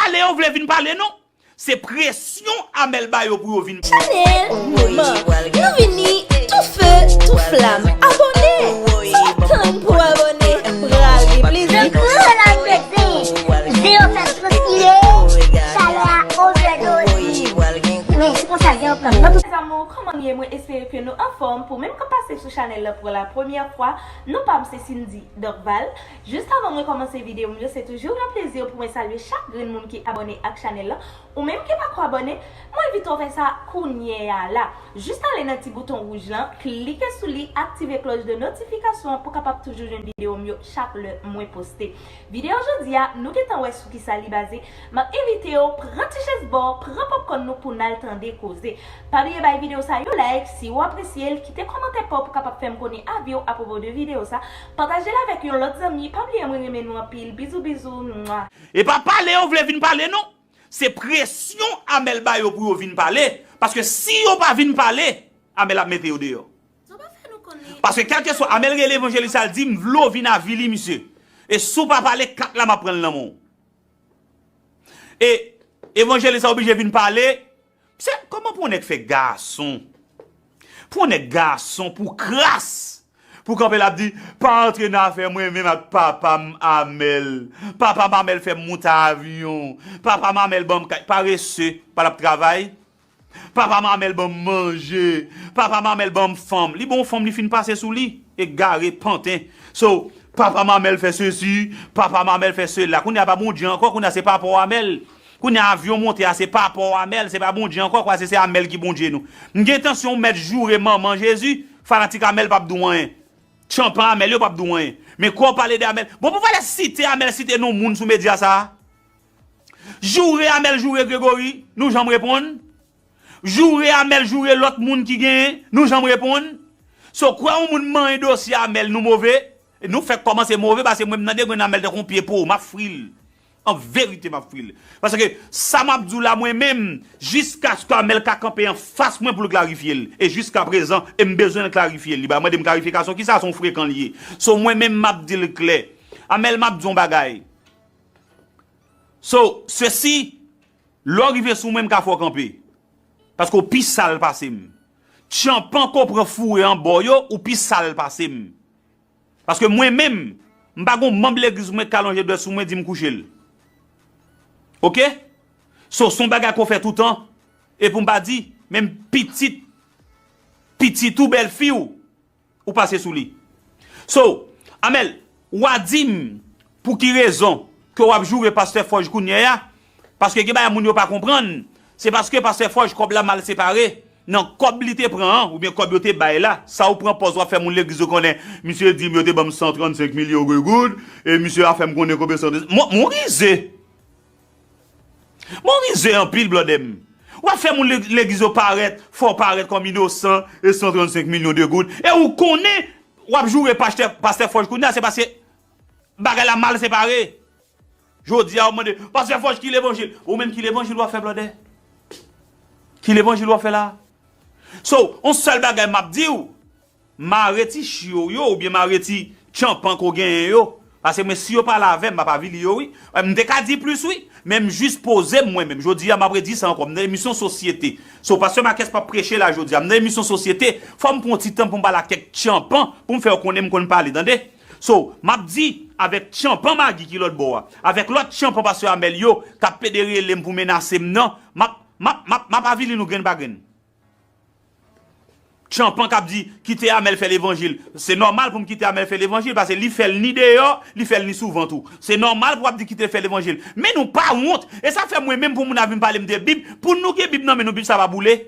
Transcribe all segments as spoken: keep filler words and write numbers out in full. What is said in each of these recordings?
pale, yo vle vin pale non. Se presyon Amel ba yo pou yo vin. Chanèl Moman. Nou vini tou fe, tou flam. Abòne! Sa w tann pou abòne? Prale plezi. Dekouvri la bebe. Zeyo fèt transpire. Chalè a overdose. Men se konsa zeyo pran. Mes amours, kòman nou ye? Mwen espere ke nou anfòm. Pou menm k ap pase sou chanèl la pou la premyè fwa, non pa m se Cindy Dorval. Jis avan mwen kòmanse videyo m yo, se toujou yon plezi pou mwen salye chak grenn moun ki abòne ak chanèl la. Ou menm ki pako abòne, mwen envite w fè sa kounye a la. Jis ale nan ti bouton wouj lan, klike sou li, aktive klòch de notifikasyon an pou kapab toujou jwenn videyo m yo chak lè mwen poste. Videyo jodi a, nou gentan wè sou kisa li baze. M ap envite w pran ti chèz ba w, pran popkòn nou pou n al tande koze. Pa bliye bay videyo sa yon like si w apresye l, kite kòmantè pa w pou kapab fè m konnen avi w apwopo de videyo sa. Pataje l avèk yon lòt zanmi, pa bliye mwen renmen nou anpil. Bizou bizou. Mwa. E pa pale, yo vle vin pale non. Se presyon Amel ba yo pou yo vin pale. Paske si yo pa vin pale, Amel ap mete yo deyò. Paske kèlkeswa, Amel rele evanjelis la, l di, "M vle w vin avili misye. E si w pa pale, kat la m ap pran l nan men w." E evanjelis la oblije vin pale. Se kòman pou yon nèg fè gason? Pou yon nèg gason, pou kras, pou kanpe l ap di, "Pa antre nan afè mwen menm ak papa m Amel. Papa m Amel fè m moute avyon. Papa m Amel ban m kay." Parese, pa l ap travay. Papa m Amel ban m manje. Papa m Amel ban m fanm. Li bon fanm, li fin pase sou li. Egare, panten. So, papa m Amel fè sesi, papa m Amel fè sela. Kounye a pa Bondye ankò, kounye a se papa w Amel. Kounye a avyon monte a, se papa w Amel, se pa Bondye ankò, kwa se, se Amel ki Bondye nou. M gen entansyon w mèt joure manman Jezi, fanatik Amel p ap di w anyen. Tchanpan Amel yo p ap di w anyen. Men kwa w pale de Amel. Bon, pou valè site Amel, site non moun sou medya sa a. Joure Amel, joure Gregory, nou janm reponn. Joure Amel, joure lòt moun ki genyen, nou janm reponn. So, kwè yon moun manyen dosye Amel, nou move. E nou fèk kòmanse move, paske mwen, m nan degrenn Amel tankou yon pye po, m ap fri l. An verite, m ap fri l. Paske sa m ap di w la, mwen menm, jiskaske Amel ka kanpe anfas mwen pou l klarifye l. E jiskaprezan, e m bezwen l klarifye l. Li pa mande m klarifikasyon, kisa se yon frekan l ye. So, mwen menm, m ap di l klè. Amel, m ap di w yon bagay. So, sesi, lè w rive sou mwen, m ka fè w kanpe. Paske w pi sal pase m. Tchanpan ke w pran foure anba w yo, ou pi sal pase m. Paske mwen menm, m pa gon manm legliz mwen k ka lonje dwèt sou mwen, di m kouche l. Oke? So, se yon bagay ke w fè toutan, e pou m pa di, menm pitit, pitit ou, bèlfi w, ou pase sou li. So, Amel, w a di m pou ki rezon ke w ap joure pastè Fòj kounye a, paske gen bagay moun yo pa konprann, se paske pastè Fòj kòb la mal separe, nan kòb li te pran an, oubyen kòb yo te bay la, sa ou pran pòz w ap fè moun legliz yo konnen, misye di m yo te ban m san trannsenk milyon de goud, e misye a fè m konnen konbyen san trannsenk, mon, mon rize. Bon, rize anpil, blòdè m. W ap fè moun le- legliz yo parèt, fè w parèt kòm inosan e san trannsenk milyon de goud. E ou konnen, w ap joure pastè, pastè Fòj kounye a, se paske bagay la mal separe. Jodi a, w ap mande, pastè Fòj, ki levanjil? Ou menm, ki levanjil w ap fè, blòdè? Ki levanjil w ap fè la? So, yon sèl bagay m ap di w, mare ti chyo w yo, oubyen mare ti tchanpan ke w genyen yo. Paske mwen, si yo pale avè m, m ap avili yo, wi. M te ka di plis, wi. Men m jis poze m mwen menm. Jodi a, m ap redi sa ankò. M nan emisyon sosyete. So, pastè Marques p ap preche la jodi a. M nan emisyon sosyete. Fò m pran yon ti tan pou m pale ak kèk tchanpan, pou m fè yo konnen m konn pale, tande. So, m ap di, avèk tchanpan Magi ki lòt bò a, avèk lòt tchanpan pastè Amèl yo, k ap pede rele m pou menase m nan, m ap, m ap, m ap, m ap avili nou grenn pa grenn. Tchanpan k ap di, kite Amèl fè levanjil. Se nòmal pou m kite Amèl fè levanjil, paske li fè l ni deyò, li fè l ni sou vant ou. Se nòmal pou w ap di kite l fè levanjil. Men nou pa wont. E sa fè mwen menm pou moun ap vin pale m de Bib, pou nou gen Bib nan men nou, Bib sa pa boule?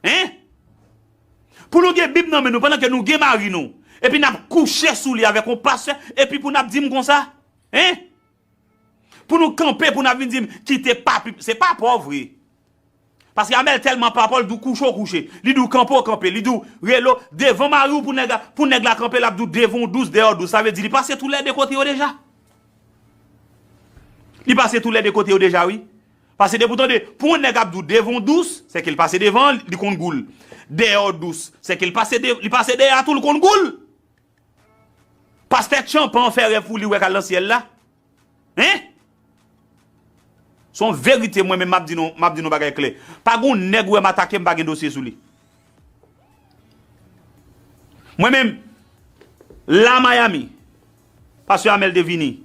Hein? Pou nou gen Bib nan men nou, pandan ke nou gen mari nou, epi n ap kouche sou li avèk yon pastè, epi pou n ap di m konsa? Hein? Pou nou kanpe, pou n ap vin di m, kite papi, se pa pa w vre. Paske Amèl tèlman pa pa w, li di w kouche w kouche. Li di w kanpe w kanpe. Li di w rele w devan mari w pou nèg la, pou nèg la kanpe, l ap di w devan w dous, dèyè w dous. Sa vle di li pase tou lè de kote yo deja. Li pase tou lè de kote yo deja, wi. Paske depi w tande, pou yon nèg ap di w devan w dous, se ke l pase devan, li konn gou l. Dèyè w dous, se ke l pase de, li pase dèyè a tou, li konn gou l. Pastè Tchanpan fè rèv pou li wè k al nan syèl la. Hein? Yon verite, mwen menm, m ap di nou, m ap di nou bagay klè. Pa gen yon nèg ou wè m atake, m pa gen dosye sou li. Mwen menm, la Miami, pastè Amèl te vini.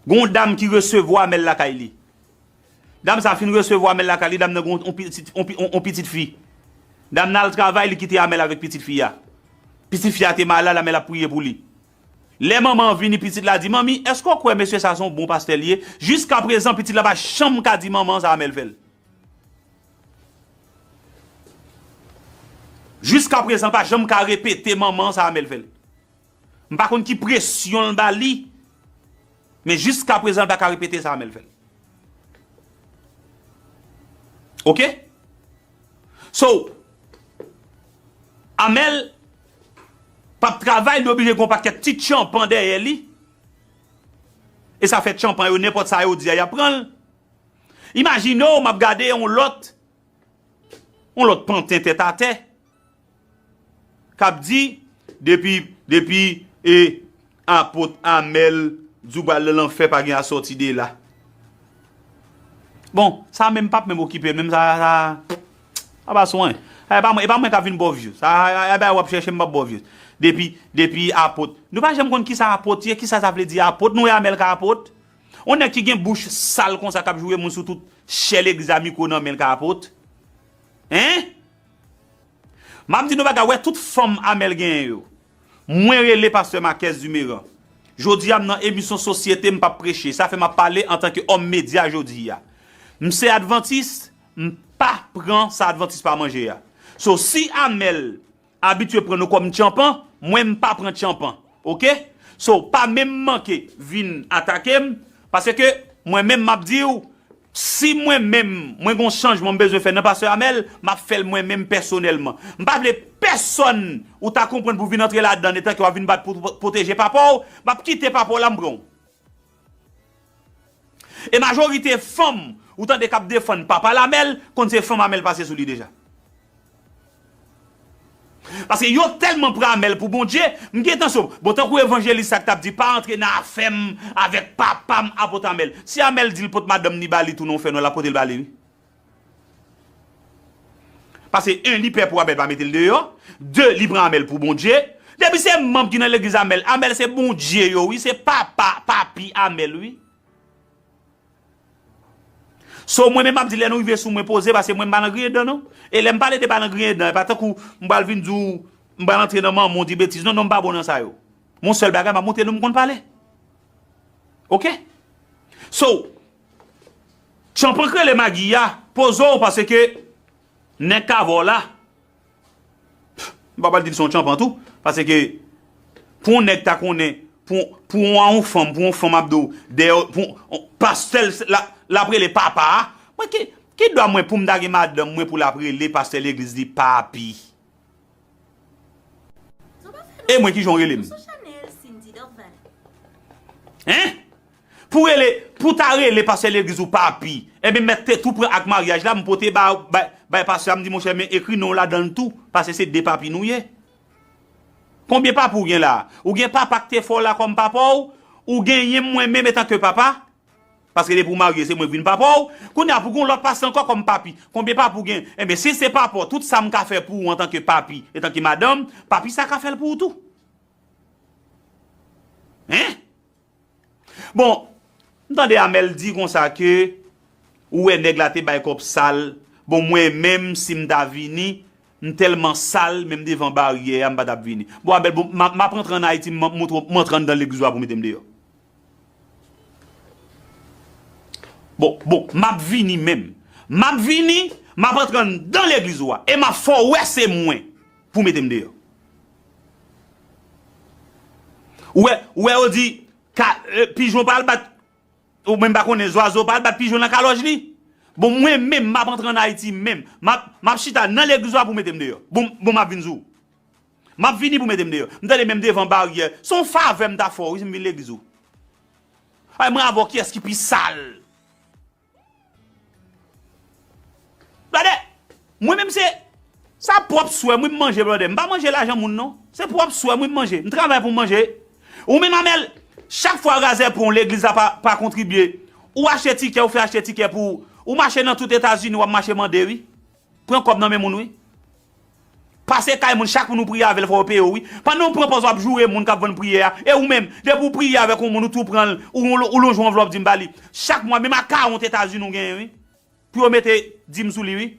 Gen yon dam ki resevwa Amèl lakay li. Dam sa fin resevwa Amèl lakay li, dam nan gen yon, yon pitit, yon pi-, yon, yon pitit fi. Dam nan al travay, li kite Amèl avèk pitit fi a. Pitit fi a te malad, Amèl ap priye pou li. Lè manman an vini, pitit la di, "Manmi, èske w kwè mesye sa se yon bon pastè li ye?" Jiskaprezan, pitit la pa janm ka di manman an sa Amèl fè l. Jiskaprezan, l pa janm ka repete manman an sa Amèl fè l. M pa konn ki presyon l ba li, men jiskaprezan, l pa ka repete sa Amèl fè l. Oke? So, Amèl p ap travay, li oblije gen yon pakèt ti tchanpan dèyè li. E sa fè tchanpan yo, nenpòt sa yo di a, y ap pran l. Imajine w, m ap gade yon lòt, yon lòt panten tèt atè k ap di, depi, depi, e, apot Amèl di w pral nan lanfè, pa gen asòti de la. Bon, sa menm p ap menm okipe l, menm sa, sa, sa pa swen. E pa mwen, e pa mwen k ap vin ba w views. Sa, e, e, e, w ap chèche m, m ap ba w views. Depi, depi apot. Nou pa janm konn ki sa apot ye, ki sa sa vle di apot. Nou wè Amèl ka apot. Yon nèg ki gen bouch sal konsa k ap joure moun sou tout chè legliz a, mikwo nan men l, ka apot. Hein? M ap di nou bagay, wè tout fanm Amèl genyen yo. Mwen rele pastè Marquez Dumeran. Jodi a, m nan emisyon sosyete, m p ap preche. Sa fè m ap pale antanke òm medya jodi a. M se advantis, m pa pran sa advantis pa manje a. So, si Amèl abitye pran nou kòm tchanpan, mwen m pa pran tchanpan. Oke? So, pa menm manke vin atake m, paske mwen menm m ap di w, si mwen menm, mwen gon chanjman m bezwen fè nan pastè Amèl, m ap fè l mwen menm pèsonèlman. M pa vle pèsonn ou ta konprann pou vin antre ladann etan ke w ap vin bat pou pwo-, pwoteje papa w, m ap kite papa w la, m pran w. E majorite fanm ou tande k ap defann papa l Amèl, konn se fanm Amèl pase sou li deja. Paske yo tèlman pran Amèl pou Bondye, m gen tansyon. Bon, tankou evanjelis sa k t ap di, "Pa antre nan afè m avèk papa m, apot Amèl." Si Amèl di l pot madanm ni ba li tou nan yon fènwa, l ap pote l ba li, wi. Paske, en, li pè pou Amèl pa mete l deyò. De, li pran Amèl pou Bondye. Depi se manm ki nan legliz Amèl, Amèl se Bondye yo, wi, se papa, papi Amèl, wi. So, mwen menm, m ap di, lè nou rive sou mwen, poze, paske mwen, m pa nan griyen dan, non. E lè m pale de pa nan griyen dan, e pa tankou m pral vin di w, m pral antre nan manman w, di betiz. Non, non, m pa bon nan sa yo. Mon sèl bagay, m ap montre nou m konn pale. Oke? So, tchanpan k rele Magi a, poze w, paske nèg k avè w la, m pa pral di l se yon tchanpan tou, paske pou yon nèg ta konnen, pou, pou yon, yon fanm, pou yon fanm ap di w, dèyè, pou yon pastè l, l ap rele papa a, mwen ki, ki dwa mwen pou m ta gen madanm mwen pou l ap rele pastè legliz li papi? E mwen ki jan w rele m? Hein? Pou rele, pou ta rele pastè legliz ou papi, ebyen mèt te tou pran ak maryaj la, m pote ba, bay, bay pastè a, m di, monchè, men ekri non w ladan l tou, paske se de papi nou ye. Konbyen papi w gen la? Ou gen papa k te fè w la kòm papa w, ou genyen m mwen menm etanke papa? Paske depi w marye, se mwen k vin papa w. Kounye a, pou gen yon lòt pastè ankò kòm papi. Konbyen papi w gen? Ebyen, si se papa w, tout sa m ka fè pou ou antanke papi, etanke madanm, papi sa ka fè l pou ou tou. Hein? Bon, m tande Amèl di konsa ke ou wè nèg la te bay kòb sal. Bon, mwen menm, si m ta vini, m tèlman sal, menm devan baryè a, m pa t ap vini. Bon, Amèl, bon, m ap, m ap rantre ann Ayiti, m ap montre w, m antre anndan legliz ou a pou mete m deyò. Bon, bon, m ap vini menm. M ap vini, m ap antre anndan legliz ou a. E m ap fè w wè se mwen pou mete m deyò. Ou wè, ou wè yo di, ka, e, pijon pa al bat, ou menm pa konnen zwazo pa al bat pijon nan kalòj li. Bon, mwen menm, m ap antre ann Ayiti menm. M ap, m ap chita nan legliz ou a pou mete m deyò. Bon, bon, m ap vin sou ou. M ap vini pou mete m deyò. M tande menm devan baryè. Se yon favè m ta fè w, wi, si m vin legliz ou. Ay, mwen avè w, kiyès ki pi sal? Brother, mwen menm se, sa pwòp swè m, wi, m manje, brother. M pa manje lajan moun, non. Se pwòp swè m, wi, m manje. M travay pou m manje. Ou menm, Amèl, chak fwa razè pran w, legliz la pa, pa kontribye, Ou achte tikè, ou fè achte tikè pou ou. Ou mache nan tout Etazini, w ap mache mande, wi. Pran kòb nan men moun, wi. Pase kay moun, chak moun ou priye avè l, fò yo peye w, wi. Pandan w pran pòz w ap joure moun k ap vann priyè a. E ou menm, depi w priye avèk yon moun, ou tou pran l, ou, ou, ou lonje yon anvlòp dim ba li. Chak mwa, menm akawont Etazini ou genyen, wi. Pou yo mete dim sou li, wi.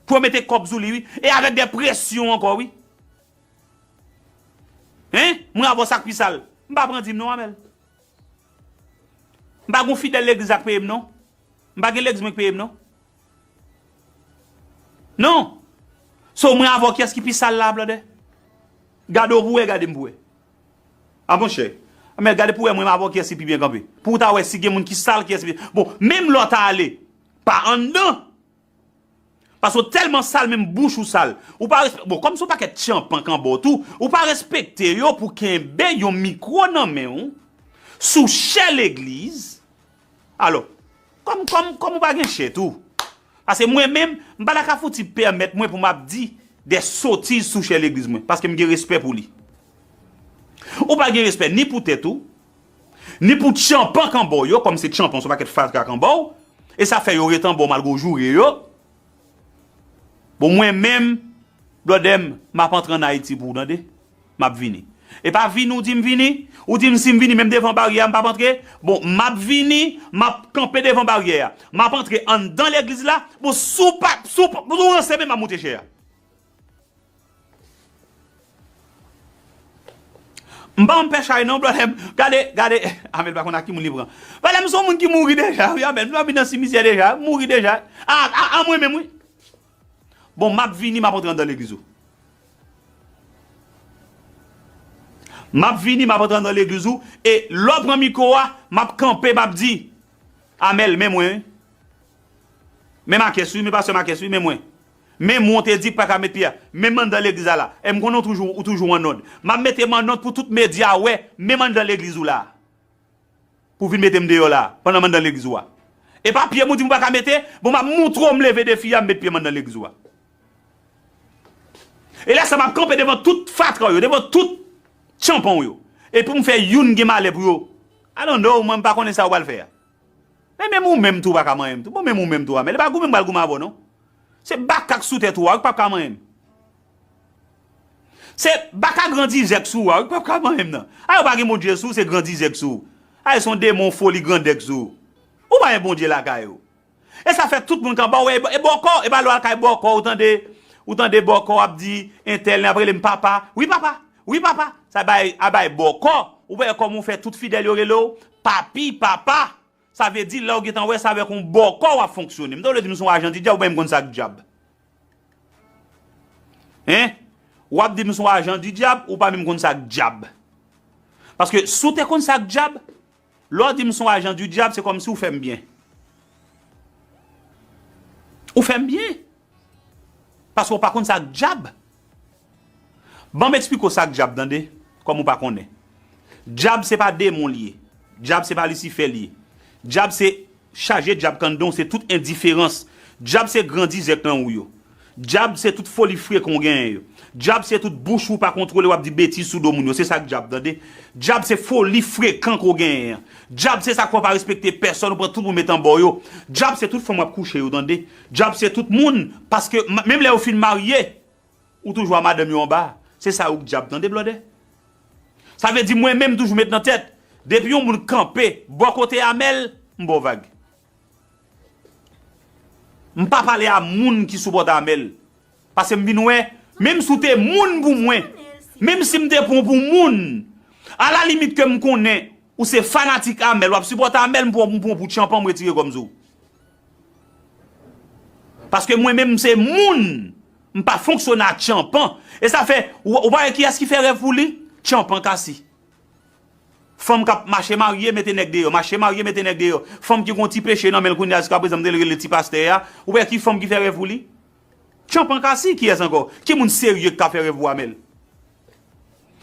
Pou yo mete kòb sou li, wi. E avèk de presyon ankò, wi. Hein? Mwen avè w sa k pi sal. M pa pran dim non, Amèl. M pa gon fidèl legliz la k peye m non. M pa gen legliz mwen k peye m non. Non. So mwen avè w kiyès ki pi sal la, blòdè? Gade w pou wè, gade m pou wè. A monchè. Amèl, gade pou wè mwen avè w kiyès ki pi byen kanpe. Pou w ta wè si gen moun ki sal, kiyès ki pi. Bon, menm lè w ta ale pa anndan, paske w tèlman sal, menm bouch ou sal. Ou pa respe-, bon, kòm se yon pakèt tyanpan k anba w tou, ou pa respekte yo pou kenbe yon mikwo nan men w sou chè legliz. Alò, kòm, kòm, kòm ou pa gen chè tou. Paske mwen menm, m pa ta ka fouti pèmèt mwen pou m ap di de sotiz sou chè legliz mwen, paske m gen respè pou li. Ou pa gen respè ni pou tèt ou, ni pou tyanpan k anba w yo, kòm se tyanpan, se yon pakèt fatra k anba w, e sa fè yo ret anba w malgre w joure yo. Bon, mwen menm, blòdè m, m ap antre ann Ayiti pou w tande. M ap vini. E pa vini, ou di m vini, ou di m si m vini, menm devan baryè a, m p ap antre. Bon, m ap vini, m ap kanpe devan baryè a. M ap antre anndan legliz la. Bon, si w pa, si w pa, si w ranse menm, m ap moute chè a. M pa anpè chay non, blòdè m. Gade, gade, Amèl pa konn ak ki moun li pran. Blòdè m se yon moun ki mouri deja, wi, Amèl. M dòmi nan simityè deja, m mouri deja. A, a, a mwen menm, wi. Bon, m ap vini, m ap antre anndan legliz ou. M ap vini, m ap antre anndan legliz ou. E lè w pran mikwo a, m ap kanpe, m ap di, Amèl, men mwen, wi. Men Makès, wi, men pastè Makès, wi, men mwen. Men mwen, w te di k pa ka met pye a. Men m anndan legliz la la. E m konnen w toujou, ou toujou annòd. M ap mete m annòd pou tout medya wè, men m anndan legliz ou la. Pou vin mete m deyò la, pandan m anndan legliz ou a. E pa pye m ou di m ou pa ka mete, bon, m ap moutre w m leve defi a, m met pye m anndan legliz ou a. E lè sa m ap kanpe devan tout fatra w yo, devan tout tyanpan w yo. E pou m fè youn gen malè pou yo. I don't know, mwen m pa konnen sa w pral fè a. Men menm ou menm tou w pa ka manyen m tou. Bon, menm ou menm tou a, men li pa goumen m pral goumen avè w non. Se baka k sou tèt ou a wi k p ap ka manyen m. Se baka grandizè k sou ou a wi k p ap ka manyen m nan. A yo pa gen Bondye sou ou, se grandizè k sou ou. A yo se yon demon foli grandè k sou ou. Ou pa gen Bondye lakay ou. E sa fè tout moun k anba w, e, e bòkò, e pa lè w al kay bòkò, ou tande, ou tande bòkò ap di, entèl, ap rele m papa. Wi papa, wi papa. Sa bay, a bay bòkò. Ou wè kòman w fè tout fidèl yo rele w, papi, papa. Sa vle di, lè w gentan wè sa avèk yon bòkò w ap fonksyone. M ta vle di m se yon ajan di dyab, ou pa menm konn sa k dyab. Hein? W ap di m se yon ajan di dyab, ou pa menm konn sa k dyab. Paske si w te konn sa k dyab, lè w di m se yon ajan di dyab, se kòmsi w fè m byen. Ou fè m byen. Paske w pa konn sa k dyab. Ban m eksplike w sa k dyab, tande, kòm ou pa konnen. Dyab se pa demon l ye. Dyab se pa Lisifè l ye. Dyab se chaje dyab k anndan w, se tout endiferans. Dyab se grandizè k nan ou yo. Dyab se tout foli frekan w genyen yo. Dyab se tout bouch ou pa kontwole, w ap di betiz sou do moun yo. Se sa k dyab, tande. Dyab se foli frekan ke w genyen an. Dyab se sa k fè w pa respekte pèsòn, ou pran tout moun mete anba w yo. Dyab se tout fanm w ap kouche yo, tande. Dyab se tout moun, paske m-, menm lè yo fin marye, ou toujou a madanm yo anba. Se sa yo k dyab, tande, blòdè. Sa vle di mwen menm toujou met nan tèt, depi yon moun kanpe bò kote Amèl, m ba w vag. M pa pale a moun ki sipòte Amèl. Paske m vin wè, menm si w te moun pou mwen, menm si m te pran w pou moun, alalimit ke m konnen ou se fanatik Amèl, w ap sipòte Amèl, m pran w pou tyanpan, m retire kò m sou ou. Paske mwen menm m se moun, m pa fonksyone ak tyanpan. E sa fè, ou, ou pa wè kiyès ki fè rèv pou li? Tyanpan Kasi. Fanm k ap mache marye, mete nèg deyò, mache marye, mete nèg deyò. Fanm ki gon ti peche nan men l kounye a, jiskaprezan m te rele ti pastè a. Ou wè ki fanm ki fè rèv pou li? Tyanpan Kasi, kiyès ankò? Ki moun serye k ka fè rèv pou Amèl?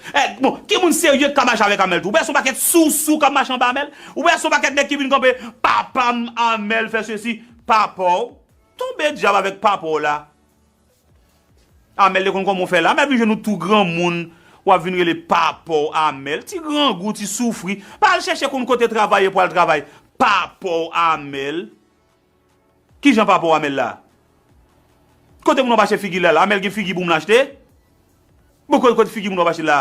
Eh, bon, ki moun serye k ka mache avèk Amèl tou? Ou wè se yon pakèt sousou k ap mache anba Amèl? Ou wè se yon pakèt nèg ki vin kanpe, papa m Amèl fè sesi, papa w. Tonbe dyab avèk papa w la. Amèl te konn kòman w fè la. Amèl vin jwenn ou tou granmoun, w ap vin rele papa w Amèl. Ti grangou, ti soufri. Pa al chèche konn kote travay ye pou al travay. Papa w Amèl. Kijan papa w Amèl la? Kote moun w ap achte figi la la? Amèl gen figi pou moun achte? Bon, kote, kote figi moun w ap achte la?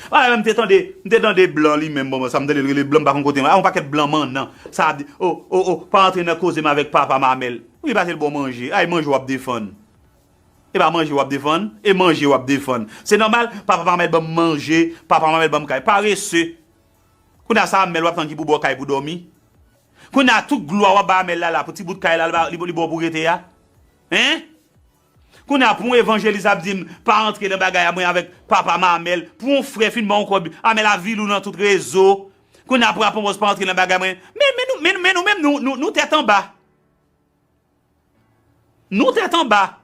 A, m te tande, m te tande blan li menm, bon, sa m tande l rele blan, m pa konn kote, a, yon pakèt blan mannan. Sa ap di, o, o, o, pa antre nan koze m avèk papa m Amèl. Wi, pase l bon manje. Ay, manje w ap defann. E pa manje w ap defann, e manje w ap defann. Se nòmal, papa m Amèl ban m manje, papa m Amèl ban m kay. Parese. Kounye a sa Amèl w ap tann ki pou ba w kay pou dòmi. Kounye a tout glwa w ap bay Amèl la, la, pou ti bout kay la, li ba, li, li ba w pou rete a. Hein? Kounye a pou yon evanjelis ap di m, pa antre nan bagay a mwen avèk papa m Amèl. Pou yon frè fin ba w yon kòb, Amèl avili w nan tout rezo. Kounye a pou aprann pa antre nan bagay mwen. Men, men nou, men, men nou menm, nou, nou, nou tèt anba. Nou tèt anba.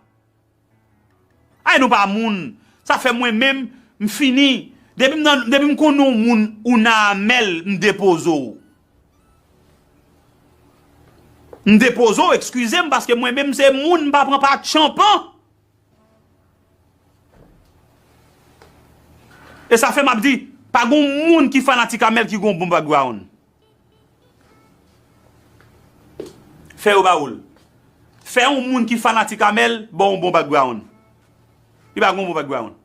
Ay, nou pa moun. Sa fè mwen menm, m fini. Depi m nan, depi m konn yon moun ou nan Amèl, m depoze w. M depoze w, eskize m, paske mwen menm se moun, m pa pran pa tchanpan. E sa fè m ap di, pa gon moun ki fanatik Amèl ki gon bon background. Fè yo ba ou l. Fè yon moun ki fanatik Amèl ba w yon bon background. Li pa gen yon bon background.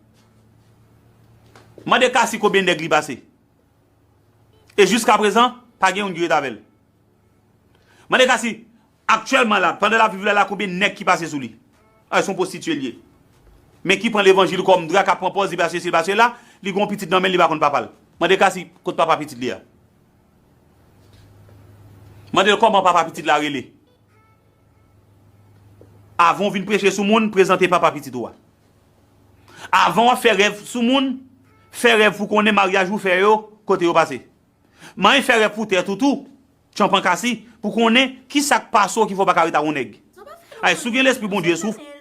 Mande Cassie konbyen nèg li pase. E jiskaprezan, pa gen youn ki ret avè l. Mande Cassie, aktyèlman la, pandan l ap viv la, la, konbyen nèg ki pase sou li? A, se yon pwostitye l ye. Men ki pran levanjil kòm dra, k ap pran pòz, li pase si, li pase la, li gen yon pitit nan men l, li pa konn papa l. Mande Cassie, kot papa pitit li a? Mande l kòman papa pitit la rele. Avan w vin preche sou moun, prezante papa pitit ou a. Avan w ap fè rèv sou moun, fè rèv pou konnen maryaj ou fè yo, kote yo pase. Manyen fè rèv pou tèt ou tou, tchanpan Cassie, pou konnen ki sa k pase w ki fè w pa ka ret ak yon nèg. Ay, si w gen lespri Bondye sou w,